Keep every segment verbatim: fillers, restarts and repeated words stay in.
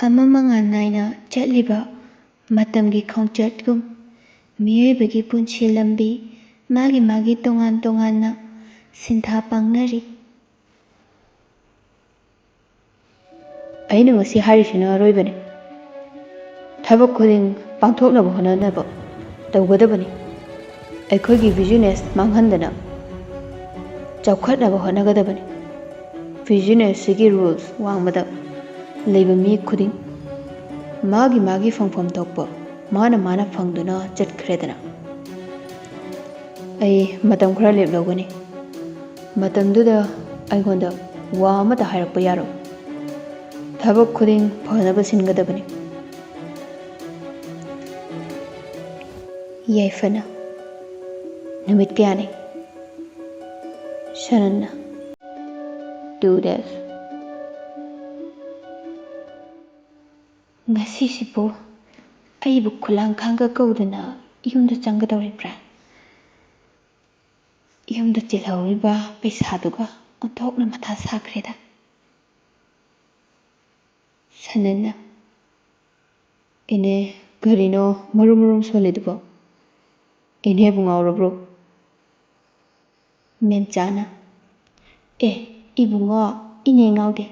ꯑꯃ ꯃꯉꯥꯜ ꯅꯥꯏꯅ ꯆꯠꯂꯤꯕ ꯃꯇꯝꯒꯤ ꯈꯣꯡꯆꯠꯀꯨꯝ, ꯃꯤꯑꯣꯏꯕꯒꯤ ꯄꯨꯟꯁꯤ ꯂꯝꯕꯤ ꯃꯥꯒꯤ ꯃꯥꯒꯤ ꯇꯣꯉꯥꯟ ꯇꯣꯉꯥꯟꯅ ꯁꯤꯟꯊꯥ ꯄꯥꯡꯅꯔꯤ꯫ ꯑꯩꯅ ꯉꯁꯤ ꯍꯥꯏꯔꯤꯁꯤꯅ ꯑꯔꯣꯏꯕꯅꯤ꯫ ꯊꯕꯛ ꯈꯨꯗꯤꯡ ꯄꯥꯡꯊꯣꯛꯅꯕ ꯍꯣꯠꯅꯅꯕ ꯇꯧꯒꯗꯕꯅꯤ꯫ ꯑꯩꯈꯣꯏꯒꯤ ꯕꯤꯖꯤꯅꯦꯁ ꯃꯥꯡꯍꯟꯗꯅ ꯆꯥꯎꯈꯠꯅꯕ ꯍꯣꯠꯅꯒꯗꯕꯅꯤ꯫ ꯕꯤꯖꯤꯅꯦꯁꯁꯤꯒꯤ ꯔꯨꯜꯁ ꯋꯥꯡꯃꯗ ꯂꯩꯕ ꯃꯤ ꯈꯨꯗꯤꯡ ꯃꯥꯒꯤ ꯃꯥꯒꯤ ꯐꯪꯐꯝ ꯊꯣꯛꯄ ꯃꯥꯅ ꯃꯥꯅ ꯐꯪꯗꯨꯅ ꯆꯠꯈ꯭ꯔꯦꯗꯅ꯫ ꯑꯩ ꯃꯇꯝ ꯈꯔ ꯂꯦꯞꯂꯧꯒꯅꯤ꯫ ꯃꯇꯝꯗꯨꯗ ꯑꯩꯉꯣꯟꯗ ꯋꯥ ꯑꯃꯠꯇ ꯍꯥꯏꯔꯛꯄ ꯌꯥꯔꯣꯏ꯫ ꯊꯕꯛ ꯈꯨꯗꯤꯡ ꯐꯅꯕ ꯁꯤꯟꯒꯗꯕꯅꯤ꯫ ꯌꯥꯏꯐꯅ꯫ ꯅꯨꯃꯤꯠ ꯀꯌꯥꯅꯤ? ꯁꯅꯟꯅ꯫ Two days꯫ ꯉꯁꯤꯁꯤꯕꯨ ꯑꯩꯕꯨ ꯈꯨꯂꯥꯡꯈꯥꯡꯒ ꯀꯧꯗꯨꯅ ꯌꯨꯝꯗ ꯆꯪꯒꯗꯧꯔꯤꯕ꯭ꯔꯥ? ꯌꯨꯝꯗ ꯆꯤꯜꯍꯧꯔꯤꯕ ꯄꯩꯁꯥꯗꯨꯒ ꯑꯣꯟꯊꯣꯛꯅ ꯃꯊꯥ ꯁꯥꯈ꯭ꯔꯦꯗ꯫ ꯁꯅꯟꯅ꯫ ꯏꯅꯦ, ꯀꯔꯤꯅꯣ ꯃꯔꯨꯝ ꯃꯔꯨꯝ ꯁꯣꯜꯂꯤꯗꯨꯕꯣ? ꯏꯅꯦꯕꯨ ꯉꯥꯎꯔꯕ꯭ꯔꯣ? ꯃꯦꯝꯆꯥꯅ꯫ ꯑꯦ, ꯏꯕꯨꯡꯉꯣ, ꯏꯅꯦ ꯉꯥꯎꯗꯦ꯫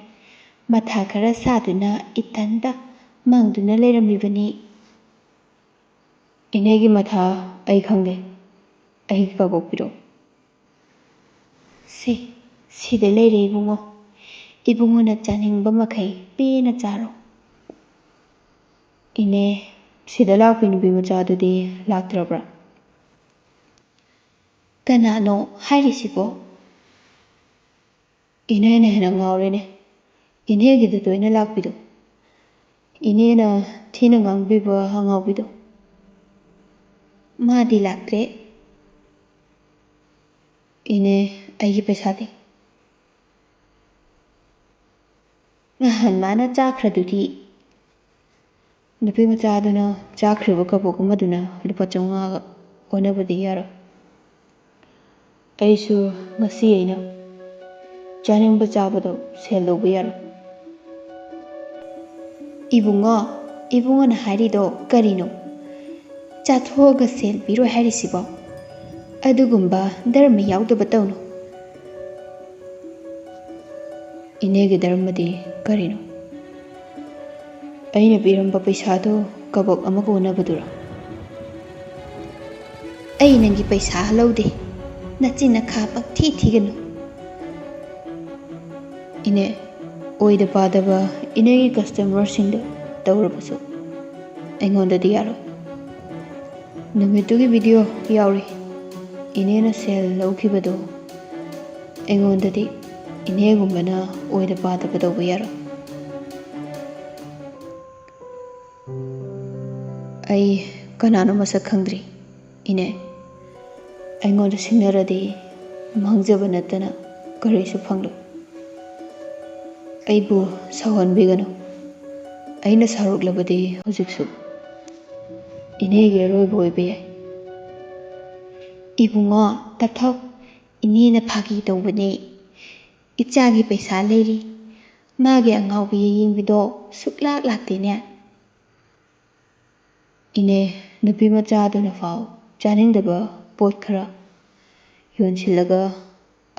ꯃꯊꯥ ꯈꯔ ꯁꯥꯗꯨꯅ ꯏꯊꯟꯇ ꯃꯪꯗꯨꯅ ꯂꯩꯔꯝꯃꯤꯕꯅꯤ꯫ ꯏꯅꯦꯒꯤ ꯃꯊꯥ ꯑꯩ ꯈꯪꯗꯦ꯫ ꯑꯩꯒꯤ ꯀꯕꯣꯛ ꯄꯤꯔꯛꯎ꯫ ꯁꯤ, ꯁꯤꯗ ꯂꯩꯔꯦ ꯏꯕꯨꯡꯉꯣ꯫ ꯏꯕꯨꯡꯉꯣꯅ ꯆꯥꯅꯤꯡꯕ ꯃꯈꯩ ꯄꯦꯟꯅ ꯆꯥꯔꯣ꯫ ꯏꯅꯦ, ꯁꯤꯗ ꯂꯥꯛꯄꯤ ꯅꯨꯄꯤ ꯃꯆꯥꯗꯨꯗꯤ ꯂꯥꯛꯇ꯭ꯔꯕ꯭ꯔꯥ? ꯀꯅꯥꯅꯣ ꯍꯥꯏꯔꯤꯁꯤꯕꯣ? ꯏꯅꯦꯅ ꯍꯦꯟꯅ ꯉꯥꯎꯔꯦꯅꯦ꯫ ꯏꯅꯦꯒꯤꯗ ꯇꯣꯏꯅ ꯂꯥꯛꯄꯤꯗꯣ꯫ ꯏꯅꯦꯅ ꯊꯤꯅ ꯉꯥꯡꯕꯤꯕ ꯑꯉꯥꯎꯕꯤꯗꯣ꯫ ꯃꯥꯗꯤ ꯂꯥꯛꯇ꯭ꯔꯦ꯫ ꯏꯅꯦ, ꯑꯩꯒꯤ ꯄꯩꯁꯥꯗꯤ? ꯅꯍꯥꯟ ꯃꯥꯅ ꯆꯥꯈ꯭ꯔꯗꯨꯗꯤ꯫ ꯅꯨꯄꯤ ꯃꯆꯥꯗꯨꯅ ꯆꯥꯈ꯭ꯔꯤꯕ ꯀꯕꯣꯛ ꯑꯃꯗꯨꯅ ꯂꯨꯄꯥ ꯆꯥꯝꯃꯉꯥꯒ ꯑꯣꯟꯅꯕꯗꯤ ꯌꯥꯔꯣꯏ꯫ ꯑꯩꯁꯨ ꯉꯁꯤ ꯑꯩꯅ ꯆꯥꯅꯤꯡꯕ ꯆꯥꯕꯗꯣ ꯁꯦꯜ ꯂꯧꯕ ꯌꯥꯔꯣꯏ꯫ ꯏꯕꯨꯡꯉꯣ, ꯏꯕꯨꯡꯉꯣꯅ ꯍꯥꯏꯔꯤꯗꯣ ꯀꯔꯤꯅꯣ? ꯆꯥꯊꯣꯛꯑꯒ ꯁꯦꯜ ꯄꯤꯔꯣꯏ ꯍꯥꯏꯔꯤꯁꯤꯕꯣ? ꯑꯗꯨꯒꯨꯝꯕ ꯙꯔꯃ ꯌꯥꯎꯗꯕ ꯇꯧꯅꯨ꯫ ꯏꯅꯦꯒꯤ ꯙꯔꯃꯗꯤ ꯀꯔꯤꯅꯣ? ꯑꯩꯅ ꯄꯤꯔꯝꯕ ꯄꯩꯁꯥꯗꯨ ꯀꯕꯛ ꯑꯃꯒ ꯑꯣꯟꯅꯕꯗꯨꯔꯣ? ꯑꯩ ꯅꯪꯒꯤ ꯄꯩꯁꯥ ꯂꯧꯗꯦ꯫ ꯅꯆꯤꯟ ꯅꯈꯥ ꯄꯪꯊꯤ ꯊꯤꯒꯅꯨ꯫ ꯏꯅꯦ, ꯑꯣꯏꯗ ꯄꯥꯗꯕ ꯏꯅꯦꯒꯤ ꯀꯁꯇꯃꯔꯁꯤꯡꯗ ꯇꯧꯔꯕꯁꯨ ꯑꯩꯉꯣꯟꯗꯗꯤ ꯌꯥꯔꯣꯏ꯫ ꯅꯨꯃꯤꯠꯇꯨꯒꯤ ꯚꯤꯗꯤꯑꯣ ꯌꯥꯎꯔꯤ꯫ ꯏꯅꯦꯅ ꯁꯦꯜ ꯂꯧꯈꯤꯕꯗꯣ ꯑꯩꯉꯣꯟꯗꯗꯤ ꯏꯅꯦꯒꯨꯝꯕꯅ ꯑꯣꯏꯗ ꯄꯥꯗꯕ ꯇꯧꯕ ꯌꯥꯔꯣꯏ꯫ ꯑꯩ ꯀꯅꯥꯅꯣ ꯃꯁꯛ ꯈꯪꯗ꯭ꯔꯤ꯫ ꯏꯅꯦ, ꯑꯩꯉꯣꯟꯗ ꯁꯤꯡꯅꯔꯗꯤ ꯃꯥꯡꯖꯕ ꯅꯠꯇꯅ ꯀꯔꯤꯁꯨ ꯐꯪꯂꯣꯏ꯫ ꯑꯩꯕꯨ ꯁꯥꯎꯍꯟꯕꯤꯒꯅꯨ꯫ ꯑꯩꯅ ꯁꯥꯎꯔꯛꯂꯕꯗꯤ ꯍꯧꯖꯤꯛꯁꯨ ꯏꯅꯦꯒꯤ ꯑꯔꯣꯏꯕ ꯑꯣꯏꯕ ꯌꯥꯏ꯫ ꯏꯕꯨꯡꯉꯣ, ꯇꯞꯊꯧ꯫ ꯏꯅꯦꯅ ꯐꯥꯒꯤ ꯇꯧꯕꯅꯦ꯫ ꯏꯆꯥꯒꯤ ꯄꯩꯁꯥ ꯂꯩꯔꯤ꯫ ꯃꯥꯒꯤ ꯑꯉꯥꯎꯕꯤ ꯌꯦꯡꯕꯤꯗꯣ ꯁꯨꯛꯂꯥꯛ ꯂꯥꯛꯇꯦꯅꯦ꯫ ꯏꯅꯦ, ꯅꯨꯄꯤ ꯃꯆꯥꯗꯨꯅ ꯐꯥꯎ ꯆꯥꯅꯤꯡꯗꯕ ꯄꯣꯠ ꯈꯔ ꯌꯣꯟꯁꯤꯜꯂꯒ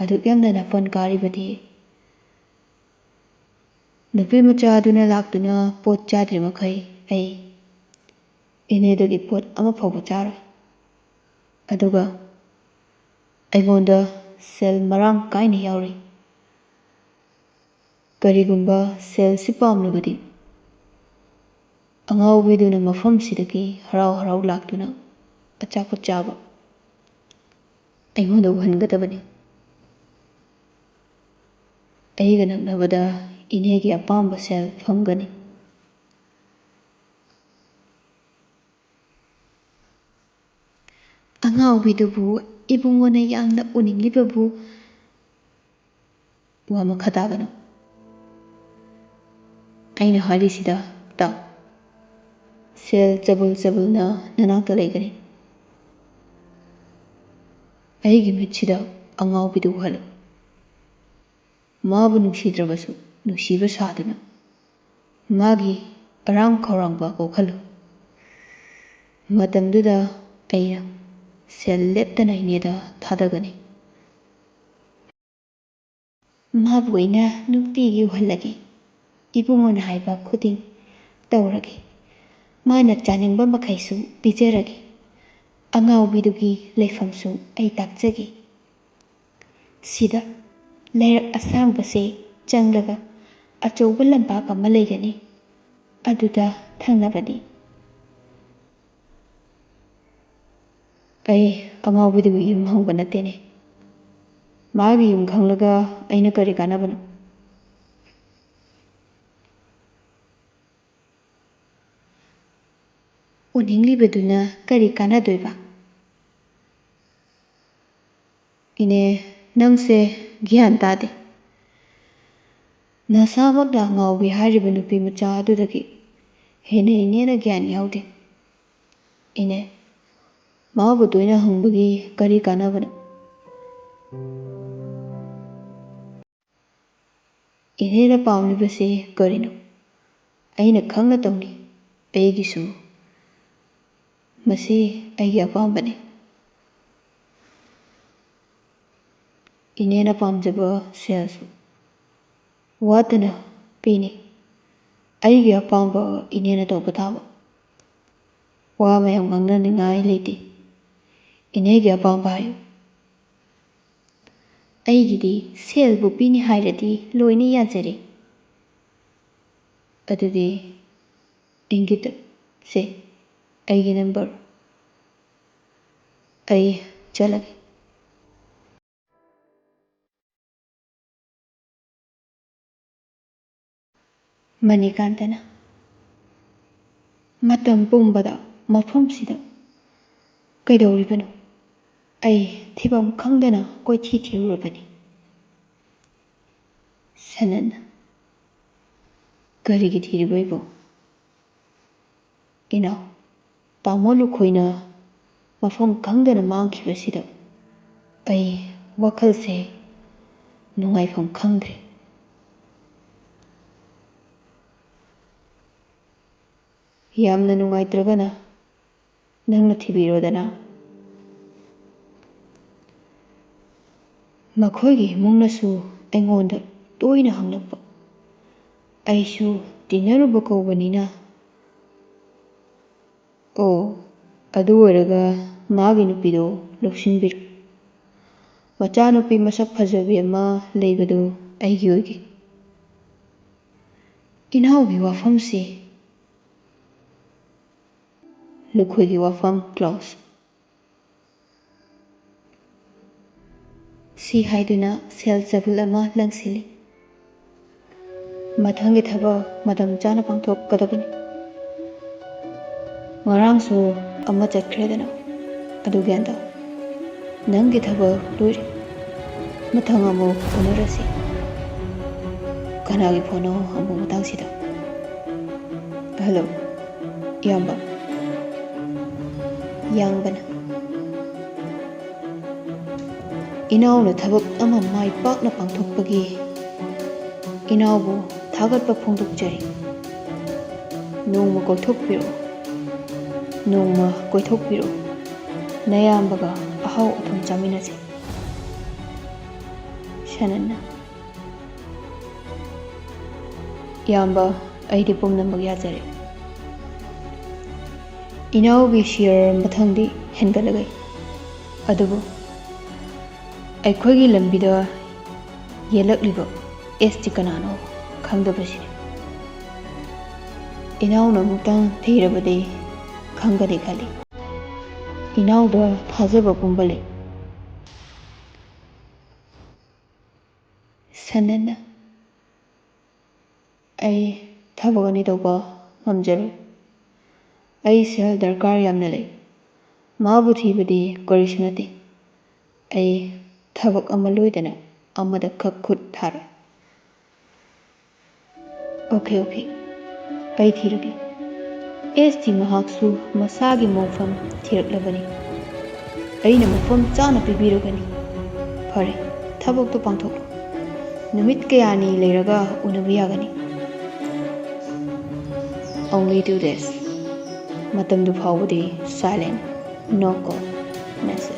ꯑꯗꯨꯛ ꯌꯥꯝꯅ ꯅꯥꯄꯟ ꯀꯥꯔꯤꯕꯗꯤ꯫ ꯅꯨꯄꯤ ꯃꯆꯥꯗꯨꯅ ꯂꯥꯛꯇꯨꯅ ꯄꯣꯠ ꯆꯥꯗ꯭ꯔꯤ ꯃꯈꯩ ꯑꯩ ꯏꯅꯦꯗꯒꯤ ꯄꯣꯠ ꯑꯃ ꯐꯥꯎꯕ ꯆꯥꯔꯣꯏ꯫ ꯑꯗꯨꯒ ꯑꯩꯉꯣꯟꯗ ꯁꯦꯜ ꯃꯔꯥꯡ ꯀꯥꯏꯅ ꯌꯥꯎꯔꯤ꯫ ꯀꯔꯤꯒꯨꯝꯕ ꯁꯦꯜꯁꯤ ꯄꯥꯝꯂꯕꯗꯤ ꯑꯉꯥꯎꯕꯤꯗꯨꯅ ꯃꯐꯝꯁꯤꯗꯒꯤ ꯍꯔꯥꯎ ꯍꯔꯥꯎ ꯂꯥꯛꯇꯨꯅ ꯑꯆꯥꯄꯣꯠ ꯆꯥꯕ ꯑꯩꯉꯣꯟꯗ ꯎꯍꯟꯒꯗꯕꯅꯤ꯫ ꯑꯩꯒ ꯅꯛꯅꯕꯗ ꯏꯅꯦꯒꯤ ꯑꯄꯥꯝꯕ ꯁꯦꯜ ꯐꯪꯒꯅꯤ꯫ ꯑꯉꯥꯎꯕꯤꯗꯨꯕꯨ ꯏꯕꯨꯡꯉꯣꯅ ꯌꯥꯝꯅ ꯎꯅꯤꯡꯂꯤꯕꯕꯨ ꯋꯥ ꯃꯈꯥ ꯇꯥꯒꯅꯨ꯫ ꯑꯩꯅ ꯍꯥꯏꯔꯤꯁꯤꯗ ꯇꯥꯎ꯫ ꯁꯦꯜ ꯆꯕꯨꯜ ꯆꯕꯨꯜꯅ ꯅꯅꯥꯛꯇ ꯂꯩꯒꯅꯤ꯫ ꯑꯩꯒꯤ ꯃꯤꯠꯁꯤꯗ ꯑꯉꯥꯎꯕꯤꯗꯨ ꯎꯍꯜꯂꯨ꯫ ꯃꯥꯕꯨ ꯅꯨꯡꯁꯤꯗ꯭ꯔꯕꯁꯨ ꯅꯨꯡꯁꯤꯕ ꯁꯥꯗꯨꯅ ꯃꯥꯒꯤ ꯑꯔꯥꯡ ꯈꯧꯔꯥꯡꯕ ꯀꯣꯛꯍꯜꯂꯨ꯫ ꯃꯇꯝꯗꯨꯗ ꯑꯩꯅ ꯁꯦꯜ ꯂꯦꯞꯇꯅ ꯏꯅꯦꯗ ꯊꯥꯗꯒꯅꯤ꯫ ꯃꯥꯕꯨ ꯑꯩꯅ ꯅꯨꯡꯇꯤꯒꯤ ꯎꯍꯜꯂꯒꯦ꯫ ꯏꯕꯨꯡꯉꯣꯅ ꯍꯥꯏꯕ ꯈꯨꯗꯤꯡ ꯇꯧꯔꯒꯦ꯫ ꯃꯥꯅ ꯆꯥꯅꯤꯡꯕ ꯃꯈꯩꯁꯨ ꯄꯤꯖꯔꯒꯦ꯫ ꯑꯉꯥꯎꯕꯤꯗꯨꯒꯤ ꯂꯩꯐꯝꯁꯨ ꯑꯩ ꯇꯥꯛꯆꯒꯦ꯫ ꯁꯤꯗ ꯂꯩꯔꯛ ꯑꯁꯥꯡꯕꯁꯦ ꯆꯪꯂꯒ ꯑꯆꯧꯕ ꯂꯝꯄꯥꯛ ꯑꯃ ꯂꯩꯒꯅꯤ꯫ ꯑꯗꯨꯗ ꯊꯪꯅꯕꯅꯤ꯫ ꯑꯩ ꯑꯉꯥꯎꯕꯤꯗꯨꯒꯤ ꯌꯨꯝ ꯍꯪꯕ ꯅꯠꯇꯦꯅꯦ꯫ ꯃꯥꯒꯤ ꯌꯨꯝ ꯈꯪꯂꯒ ꯑꯩꯅ ꯀꯔꯤ ꯀꯥꯟꯅꯕꯅꯣ? ꯎꯅꯤꯡꯂꯤꯕꯗꯨꯅ ꯀꯔꯤ ꯀꯥꯟꯅꯗꯣꯏꯕ? ꯏꯅꯦ, ꯅꯪꯁꯦ ꯒ꯭ꯌꯥꯟ ꯇꯥꯗꯦ꯫ ꯅꯁꯥꯃꯛꯅ ꯉꯥꯎꯕꯤ ꯍꯥꯏꯔꯤꯕ ꯅꯨꯄꯤ ꯃꯆꯥ ꯑꯗꯨꯗꯒꯤ ꯍꯦꯟꯅ ꯏꯅꯦꯅ ꯒ꯭ꯌꯥꯟ ꯌꯥꯎꯗꯦ꯫ ꯏꯅꯦ, ꯃꯥꯕꯨ ꯇꯣꯏꯅ ꯍꯪꯕꯒꯤ ꯀꯔꯤ ꯀꯥꯟꯅꯕꯅꯣ? ꯏꯅꯦꯅ ꯄꯥꯝꯂꯤꯕꯁꯤ ꯀꯔꯤꯅꯣ? ꯑꯩꯅ ꯈꯪꯅ ꯇꯧꯅꯤ꯫ ꯑꯩꯒꯤꯁꯨ ꯃꯁꯤ ꯑꯩꯒꯤ ꯑꯄꯥꯝꯕꯅꯤ꯫ ꯏꯅꯦꯅ ꯄꯥꯝꯖꯕ ꯁꯦꯜꯁꯨ ꯋꯥꯠꯇꯅ ꯄꯤꯅꯤ꯫ ꯑꯩꯒꯤ ꯑꯄꯥꯝꯕ ꯏꯅꯦꯅ ꯇꯧꯕ ꯇꯥꯕ꯫ ꯋꯥ ꯃꯌꯥꯝ ꯉꯥꯡꯅꯅꯤꯡꯉꯥꯏ ꯂꯩꯇꯦ꯫ ꯏꯅꯦꯒꯤ ꯑꯄꯥꯝꯕ ꯍꯥꯏꯌꯨ꯫ ꯑꯩꯒꯤꯗꯤ ꯁꯦꯜꯕꯨ ꯄꯤꯅꯤ ꯍꯥꯏꯔꯗꯤ ꯂꯣꯏꯅ ꯌꯥꯖꯔꯦ꯫ ꯑꯗꯨꯗꯤ ꯏꯪꯒꯤꯠꯇ ꯁꯦ, ꯑꯩꯒꯤ ꯅꯝꯕꯔ꯫ ꯑꯩ ꯆꯠꯂꯒꯦ꯫ ꯃꯅꯤꯀꯥꯟꯇꯅ, ꯃꯇꯝ ꯄꯨꯝꯕꯗ ꯃꯐꯝꯁꯤꯗ ꯀꯩꯗꯧꯔꯤꯕꯅꯣ? ꯑꯩ ꯊꯤꯐꯝ ꯈꯪꯗꯅ ꯀꯣꯏꯊꯤ ꯊꯤꯔꯨꯔꯕꯅꯤ꯫ ꯁꯅꯟ, ꯀꯔꯤꯒꯤ ꯊꯤꯔꯤꯕ ꯑꯩꯕꯨ? ꯏꯅꯥꯎ, ꯇꯥꯃꯣ ꯂꯨꯈꯣꯏꯅ ꯃꯐꯝ ꯈꯪꯗꯅ ꯃꯥꯡꯈꯤꯕꯁꯤꯗ ꯑꯩ ꯋꯥꯈꯜꯁꯦ ꯅꯨꯡꯉꯥꯏꯐꯝ ꯈꯪꯗ꯭ꯔꯦ꯫ ꯌꯥꯝꯅ ꯅꯨꯡꯉꯥꯏꯇ꯭ꯔꯒꯅ ꯅꯪꯅ ꯊꯤꯕꯤꯔꯣꯗꯅ꯫ ꯃꯈꯣꯏꯒꯤ ꯏꯃꯨꯡꯅꯁꯨ ꯑꯩꯉꯣꯟꯗ ꯇꯣꯏꯅ ꯍꯪꯂꯛꯄ꯫ ꯑꯩꯁꯨ ꯇꯤꯟꯅꯔꯨꯕ ꯀꯧꯕꯅꯤꯅ꯫ ꯑꯣ, ꯑꯗꯨ ꯑꯣꯏꯔꯒ ꯃꯥꯒꯤ ꯅꯨꯄꯤꯗꯣ ꯂꯧꯁꯤꯟꯕꯤꯔꯣ꯫ ꯃꯆꯥꯅꯨꯄꯤ ꯃꯁꯛ ꯐꯖꯕꯤ ꯑꯃ ꯂꯩꯕꯗꯨ ꯑꯩꯒꯤ ꯑꯣꯏꯒꯦ꯫ ꯏꯅꯥꯎꯒꯤ ꯋꯥꯐꯝꯁꯤ ꯂꯨꯈꯣꯏꯒꯤ ꯋꯥꯐꯝ ꯀ꯭ꯂꯣꯁ꯫ ꯁꯤ ꯍꯥꯏꯗꯨꯅ ꯁꯦꯜ ꯆꯕꯨꯜ ꯑꯃ ꯂꯪꯁꯤꯜꯂꯤ꯫ ꯃꯊꯪꯒꯤ ꯊꯕꯛ ꯃꯇꯝ ꯆꯥꯅ ꯄꯥꯡꯊꯣꯛꯀꯗꯕꯅꯤ꯫ ꯉꯔꯥꯡꯁꯨ ꯑꯃ ꯆꯠꯈ꯭ꯔꯦꯗꯅ, ꯑꯗꯨ ꯒ꯭ꯌꯥꯟ ꯇꯥꯎ꯫ ꯅꯪꯒꯤ ꯊꯕꯛ ꯂꯣꯏꯔꯦ꯫ ꯃꯊꯪ ꯑꯃꯨꯛ ꯎꯅꯔꯁꯤ꯫ ꯀꯅꯥꯒꯤ ꯐꯣꯟꯅꯣ ꯑꯃꯨꯛ ꯃꯇꯥꯡꯁꯤꯗ? ꯍꯜꯂꯣ, ꯏꯌꯥꯝꯕ꯫ ꯌꯥꯡꯕꯅ꯫ ꯏꯅꯥꯎꯅ ꯊꯕꯛ ꯑꯃ ꯃꯥꯏ ꯄꯥꯛꯅ ꯄꯥꯡꯊꯣꯛꯄꯒꯤ ꯏꯅꯥꯎꯕꯨ ꯊꯥꯒꯠꯄ ꯐꯣꯡꯗꯣꯛꯆꯔꯤ꯫ ꯅꯣꯡꯃ ꯀꯣꯏꯊꯣꯛꯄꯤꯔꯛꯎ, ꯅꯣꯡꯃ ꯀꯣꯏꯊꯣꯛꯄꯤꯔꯛꯎ, ꯅꯌꯥꯝꯕꯒ ꯑꯍꯥꯎ ꯑꯊꯨꯝ ꯆꯥꯃꯤꯟꯅꯁꯤ꯫ ꯁꯅꯟꯅ꯫ ꯏꯌꯥꯝꯕ, ꯑꯩꯗꯤ ꯄꯨꯝꯅꯃꯛ ꯌꯥꯖꯔꯦ꯫ ꯏꯅꯥꯎꯒꯤ ꯁꯤꯌꯔ ꯃꯊꯪꯗꯤ ꯍꯦꯟꯒꯠꯂꯒꯦ꯫ ꯑꯗꯨꯕꯨ ꯑꯩꯈꯣꯏꯒꯤ ꯂꯝꯕꯤꯗ ꯌꯦꯜꯂꯛꯂꯤꯕ ꯑꯦꯁ ꯇꯤ ꯀꯅꯥꯅꯣ ꯈꯪꯗꯕꯁꯤꯅꯤ꯫ ꯏꯅꯥꯎꯅ ꯑꯃꯨꯛꯇꯪ ꯊꯤꯔꯕꯗꯤ ꯈꯪꯒꯅꯤ ꯈꯜꯂꯤ꯫ ꯏꯅꯥꯎꯗ ꯊꯥꯖꯕ ꯄꯨꯝꯕ ꯂꯩ꯫ ꯁꯅꯟꯅ꯫ ꯑꯩ ꯊꯕꯛ ꯑꯅꯤ ꯇꯧꯕ ꯉꯝꯖꯔꯣꯏ꯫ ꯑꯩ ꯁꯦꯜ ꯗꯔꯀꯥꯔ ꯌꯥꯝꯅ ꯂꯩ꯫ ꯃꯥꯕꯨ ꯊꯤꯕꯗꯤ ꯀꯔꯤꯁꯨ ꯅꯠꯇꯦ꯫ ꯑꯩ ꯊꯕꯛ ꯑꯃ ꯂꯣꯏꯗꯅ ꯑꯃꯗ ꯈꯛ ꯈꯨꯠ ꯊꯥꯔꯣꯏ꯫ Okay, okay. ꯑꯩ ꯊꯤꯔꯒꯦ꯫ ꯑꯦꯁ ꯇꯤ ꯃꯍꯥꯛꯁꯨ ꯃꯁꯥꯒꯤ ꯃꯣꯡꯐꯝ ꯊꯤꯔꯛꯂꯕꯅꯤ꯫ ꯑꯩꯅ ꯃꯐꯝ ꯆꯥꯅ ꯄꯤꯕꯤꯔꯒꯅꯤ꯫ ꯐꯔꯦ, ꯊꯕꯛꯇꯨ ꯄꯥꯡꯊꯣꯛꯂꯣ꯫ ꯅꯨꯃꯤꯠ ꯀꯌꯥꯅꯤ ꯂꯩꯔꯒ ꯎꯅꯕ ꯌꯥꯒꯅꯤ꯫ Only two days꯫ ꯃꯇꯝꯗꯨ ꯐꯥꯎꯕꯗꯤ silent, no call, message.